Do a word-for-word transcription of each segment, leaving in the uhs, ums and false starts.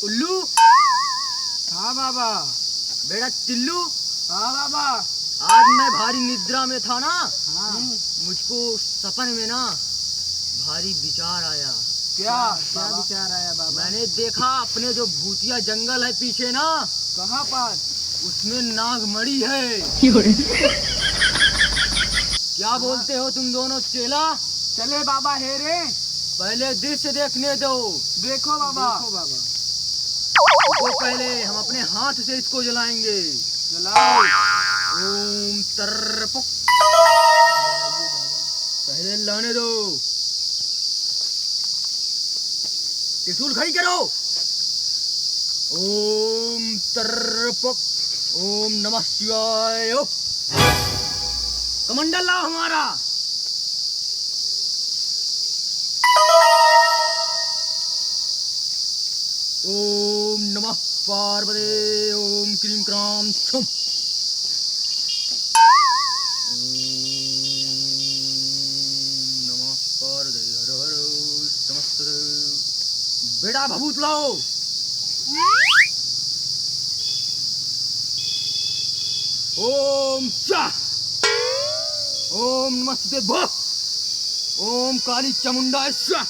उल्लू। हाँ बाबा। बेटा टिल्लू। हाँ बाबा। आज मैं भारी निद्रा में था ना, हाँ। मुझको सपन में ना भारी विचार आया। क्या क्या बाबा? विचार आया बाबा? मैंने देखा अपने जो भूतिया जंगल है पीछे ना, कहाँ पर? उसमें नागमणि है। क्या बोलते हो तुम दोनों चेला? चले बाबा हेरे। पहले दृश्य देखने दो। देखो बाबा। देखो बाबा। तो पहले हम अपने हाथ से इसको जलाएंगे। जलाओ। ओम तर्रपक। पहले लाने दो। त्रिशूल खड़ी करो। ओम तर्रपक। ओम नमः शिवाय। कमंडल लाओ हमारा। ओम नमः पार्वते। ओम क्रीम क्राम छुम। ओम नमः पार्वते। हर हर समस्त। बेटा भभूत लाओ। ओम चा। ओम नमस्ते भो। ओम काली चामुंडा स्वाहा।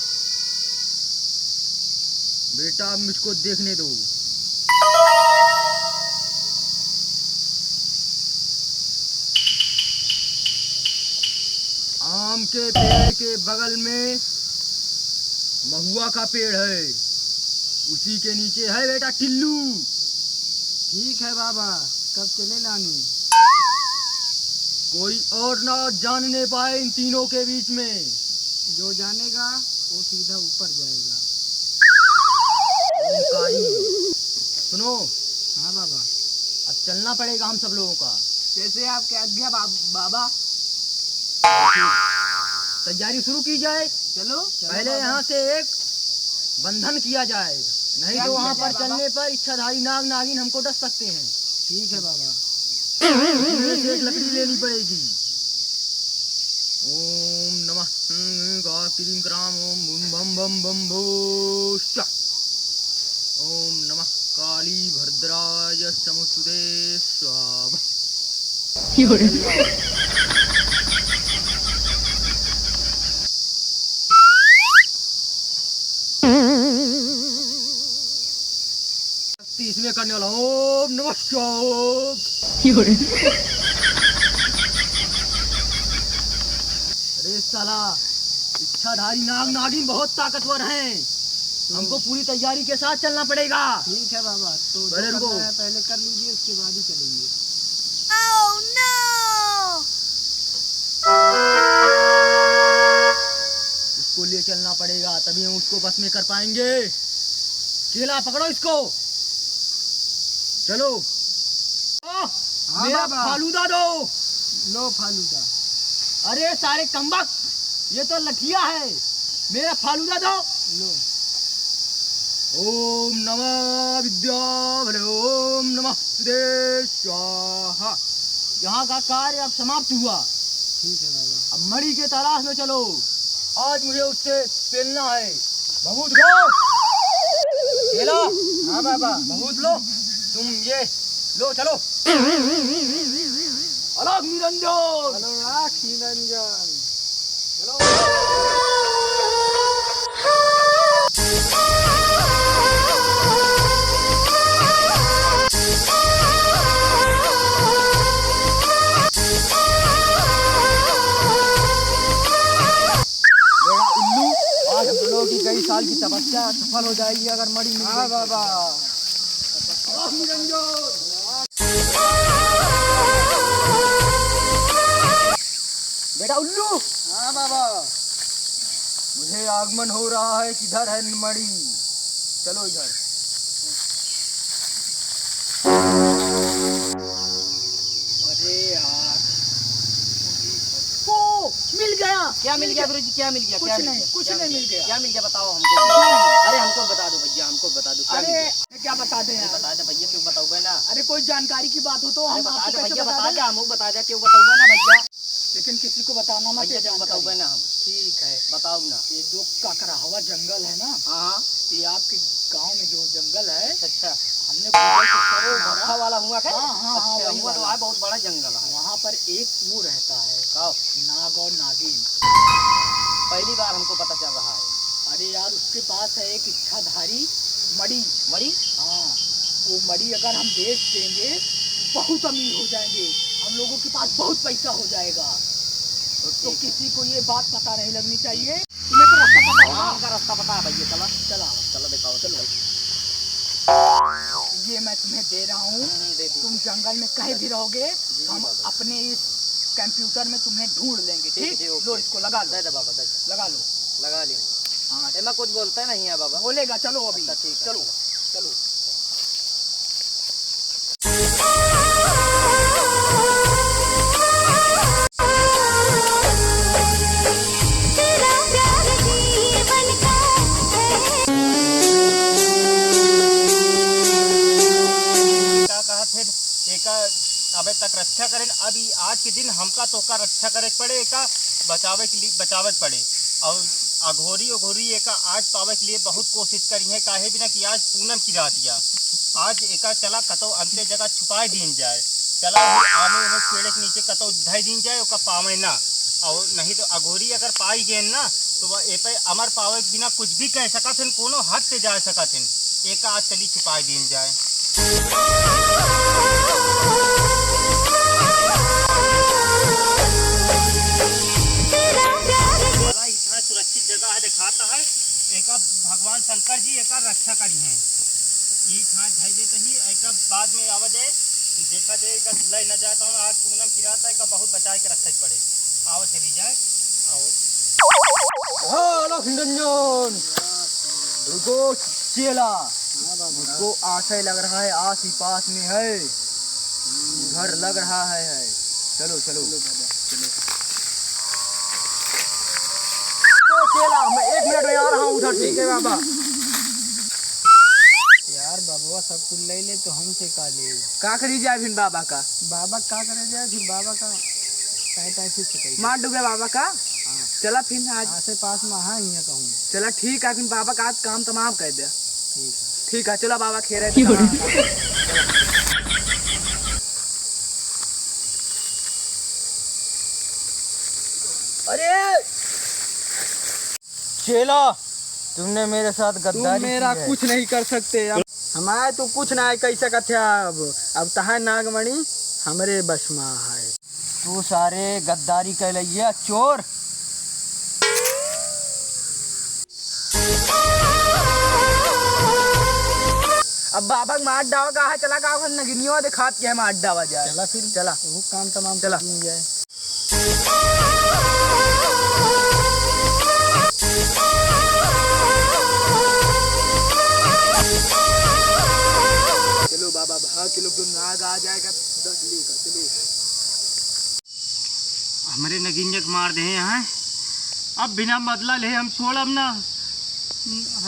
बेटा अब मुझको देखने दो। आम के पेड़ के बगल में महुआ का पेड़ है, उसी के नीचे है बेटा टिल्लू। ठीक है बाबा, कब चले लाने? कोई और ना जानने पाए इन तीनों के बीच में। जो जानेगा वो सीधा ऊपर जाएगा। ओंकारी। सुनो। हाँ बाबा। अब चलना पड़ेगा हम सब लोगों का। जैसे आपकी आज्ञा बा-, बाबा। तैयारी शुरू की जाए। चलो। चलो पहले बाबा। यहाँ से एक बंधन किया जाए, नहीं क्या तो वहाँ किया जाए पर बाबा? चलने पर इच्छाधारी नाग नागिन हमको डस सकते हैं। ठीक है बाबा। इसमें से एक लकड़ी लेनी पड़ेगी। ओम नमः हम्म का क्रीम क्राम ओम बम बम बम बम भो शा। ओम नमः काली भद्राय समुस्तुते स्वाहा। शक्ति इसमें करने वाला। ओम नमः शिवाय। अरे साला, इच्छाधारी नाग नागिन बहुत ताकतवर हैं। हमको पूरी तैयारी के साथ चलना पड़ेगा। ठीक है बाबा, तो जो पहले रुको। करना है, पहले कर लीजिए, उसके बाद ही चलेंगे। Oh no! इसको ले चलना पड़ेगा, तभी हम उसको बस में कर पाएंगे। चेला पकड़ो इसको, चलो। ओह, हाँ मेरा बाबा। फालूदा दो। लो फालूदा। अरे सारे कमबख्त, ये तो लठिया है, मेरा फालूदा दो। लो। ओम नमः विद्या भले, ओम नमः सुदे स्वाहा। यहाँ का कार्य अब समाप्त हुआ। ठीक है बाबा। अब मणि के तलाश में चलो, आज मुझे उससे पेलना है। भभूत लो। ये लो। हाँ बाबा। भभूत लो। तुम ये लो, चलो। अलख निरंजन। अलख निरंजन। चलो। बेटा उल्लू, आज हम लोगों की कई साल की तपस्या सफल हो जाएगी अगर मणि मिल गई तो। हाँ बाबा। बेटा उल्लू। हाँ बाबा। मुझे आगमन हो रहा है, किधर है मणि? चलो इधर। अरे यार। ओ, मिल गया। क्या मिल गया गुरुजी, क्या मिल गया? कुछ नहीं, कुछ नहीं मिल गया। क्या मिल गया बताओ हमको। अरे हमको बता दो भैया, हमको बता दो क्या मिल गया? अरे क्या बता दें यार? बता दे भैया, क्यों बताओगे ना? अरे कोई जानकारी की बात हो तो हम आपको कैसे बता दें? बता दे, हमको बता दे, क्यों बताओगे ना भैया? लेकिन किसी को बताना मत भैया, क्यों बताओगे ना हम? ठीक है। बताओ ना। ये जो ककराहवा जंगल है ना, हाँ। ये आपके गांव में जो जंगल है, अच्छा, अच्छा। हमने Google पे search मारा। माथा वाला हुआ का? हाँ, हाँ, हाँ, अच्छा, वही हुआ तो वाला। है, बहुत बड़ा जंगल है। वहाँ पर एक वो रहता है, का? नाग और नागिन। पहली बार हमको पता चल रहा है। अरे यार, उसके पास है एक इच्छाधारी मणि। मणि? हाँ, वो मणि अगर हम बेच देंगे, बहुत अमीर हो जाएंगे, हम लोगों के पास बहुत पैसा हो जाएगा। तो तो ठीक है। किसी को ये बात पता नहीं लगनी चाहिए। तुम्हें तो रास्ता पता होगा। हाँ, हमका रास्ता पता है भैया, चला। चला। चला, दिखाओ, चलो। चलो। ये मैं तुम्हें दे रहा हूँ। हम्म, दे दो। तुम जंगल में कहीं भी रहोगे, जी, जी, हम बाबा। अपने इस कंप्यूटर में तुम्हें ढूंढ लेंगे, ठीक, ठीक? जी, ओके। लो, इसको लगा लो। दे दे बाबा, दे दे। लगा लो। लगा लियो। हाँ। एमा कुछ बोलता नहीं है बाबा। बोलेगा, चलो अभी। अच्छा, ठीक है, चलो, चलो। चलो। का कहत है, एका अबे तक रक्षा करेन, अब ई आज के दिन हमका तोका रक्षा करे के पड़े, एका बचावे के लिए, बचावे के पड़े। और अघोरी, अघोरी एका आज पावे के लिए बहुत कोशिश करी है, काहे बिना कि आज पूनम की रात या। आज एका चला कतौ अंते जगह छुपाए दीन जाए, चला वो आमे उमे पेड़ के नीचे कतौ धई दीन जाए, ओका पावे ना। और नहीं तो अघोरी अगर पाई गेन ना, तो वह ए पे अमर पावे के बिना कुछ भी कह सकत हन, कोनो हद पे जा सकत हन। एका आज चली छुपाए दीन जाए। बड़ा ही थां सुरक्षित जगह है, दिखाता है। एका भगवान शंकर जी एका रक्षा करी हैं। ई थां धई देते ही एका बाद में आवा जाए, देखा जाए एका लय न जाए, तो हम आज पूनम की रात है, एका बहुत बचाए के रखे के पड़े। आवा चली जाए, आओ। हाँ, लखन रंजन। रुको चेला, हाँ बाबा। मुझको आशय लग रहा है आस ही पास में है, घर लग रहा है, है। चलो, चलो। चलो बाबा, चलो। तो चेला, मैं एक मिनट में आ रहा हूँ उधर से। ठीक है बाबा। यार बाबा सब कुछ ले ले तो हमसे का ले? का करी जाए फिर बाबा का? बाबा का करे जाए फिर बाबा का टाई टाई फिर से कही। मार डूबे बाबा का? हाँ। चला फिर आज। आसे पास में हाँ हियाँ कहूँ। चला ठीक है, फिर बाबा का आज काम तमाम कर दे। ठीक है। ठीक है, चला बाबा खेरे। अरे चेला, तुमने मेरे साथ तुम गद्दारी मेरा की है। कुछ नहीं कर सकते। अब हमारे तो कुछ ना है, कैसे कथे अब, अब तहार नागमणि हमरे बस में है। तू सारे गद्दारी कहलैया चोर। अब बाबा के मार डावा का है, चला का है, नगिनियो दिखात के है, मार डावा जाए। चला फिर। चला। वो काम तमाम चला। कर दी जाए। चलो बाबा, भाग के लोग तो नाग आ जाएगा, दस लेकर, चलो। हमरे नगिनिया के मार दे यहाँ। अब बिना बदला ले हम छोड़ब ना।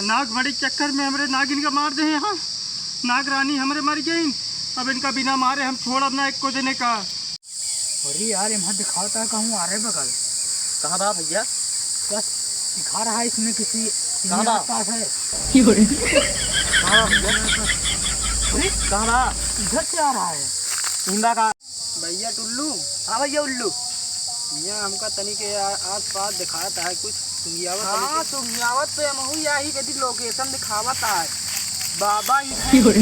नाग मणि के चक्कर में हमरे नागिन का मार दे यहाँ। नाग रानी हमरे मर गई। अब इनका बिना मारे हम छोड़ब ना एको जने का। अरे यार, इम्हा दिखाता है कहूँ आ रहे बगल। कहाँ बा भैया? बस दिखा रहा है इसमें किसी कहाँ बा? पास है। कहाँ बा भैया? अरे कहाँ बा? इधर से आ रहा है। इम्बा का? भैया टुल्लू। हाँ भैया उल्लू। यहाँ हमका तनी के आ-, आस पास दिखाता है कुछ। सुंघियावत हाँ, तनी के। सुंघियावत तो हमहू यही के दी location दिखावत है। बाबा इधर।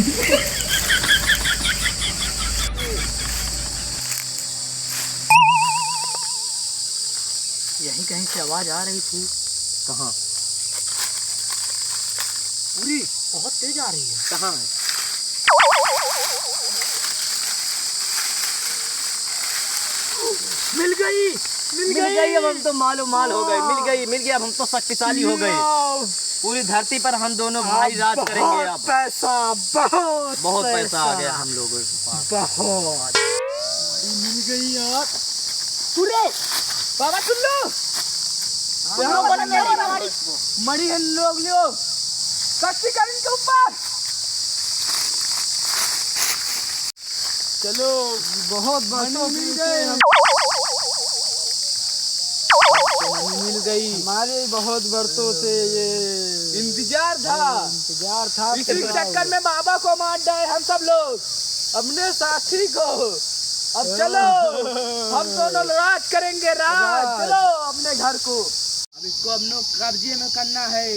यहीं कहीं से आवाज आ रही थी। कहाँ? अरे, बहुत तेज आ रही है। कहाँ है? मिल गई, मिल मिल गई। गई, अब हम तो मालो माल हो गए। मिल गई, मिल गई, अब हम तो शक्तिशाली हो गए। वाह। पूरी धरती पर हम दोनों भाई राज अब करेंगे बहुत अब। पैसा, बहुत बहुत पैसा आ पैसा। गया हम लोगों के पास। बहुत। अरे, मिल गई यार। पूरे बाबा टुल्लू। हाँ, तुम लोग हाँ, बना हाँ, ले हाँ। मणि हम लोग लियो। शक्ति कर इनके ऊपर। चलो, बहुत मणि बसों मिल के गए। हम तो मम्मी मिल गई। हमारे बहुत बरसों से ये इंतजार था। इंतजार था इसी पूरा। चक्कर में बाबा को मार डाले हम सब लोग, अपने साथी को। अब चलो, हम दोनों राज करेंगे, राज। राज। चलो अपने घर को। अब इसको अपनों कब्जे में करना है।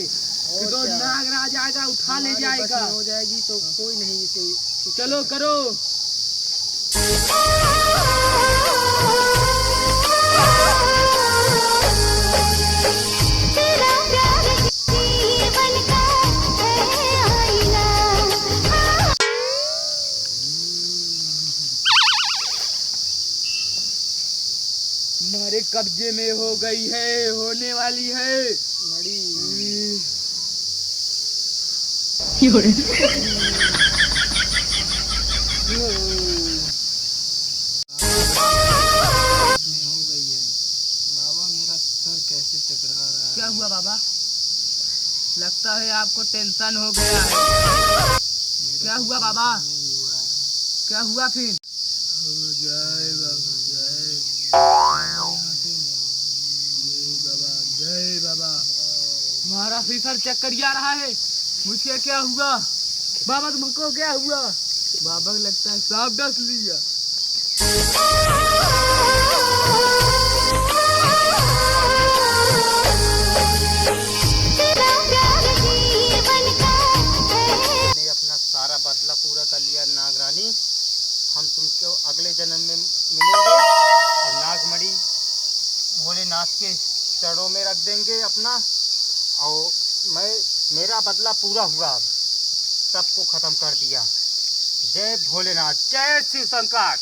और तो क्या? नागराज आएगा, उठा ले हमारे बस जाएगा। में हो जाएगी तो कोई नहीं इसे कुछ चलो कर सकता। करो। हमारे कब्जे में हो गई है, होने वाली है। मड़ी। में हो गई है। बाबा, मेरा सर कैसे चकरा रहा है। क्या हुआ बाबा? लगता है आपको टेंशन हो गया है। मेरे क्या को हुआ बाबा? टेंशन नहीं हुआ है। क्या हुआ फिर? जय बाबा, जय। जय बाबा, जय बाबा। हमारा फिर सर चक्करिया रहा है। मुझे क्या हुआ? बाबा, तुमको क्या हुआ? बाबा को लगता है सांप डस लिया। मैंने अपना सारा बदला पूरा कर लिया नागरानी। हम तुमको अगले जन्म में मिलेंगे और नागमणि भोलेनाथ के चरणों में रख देंगे अपना। और मैं, मेरा बदला पूरा हुआ, अब सबको खत्म कर दिया। जय भोलेनाथ, जय शिव शंकर।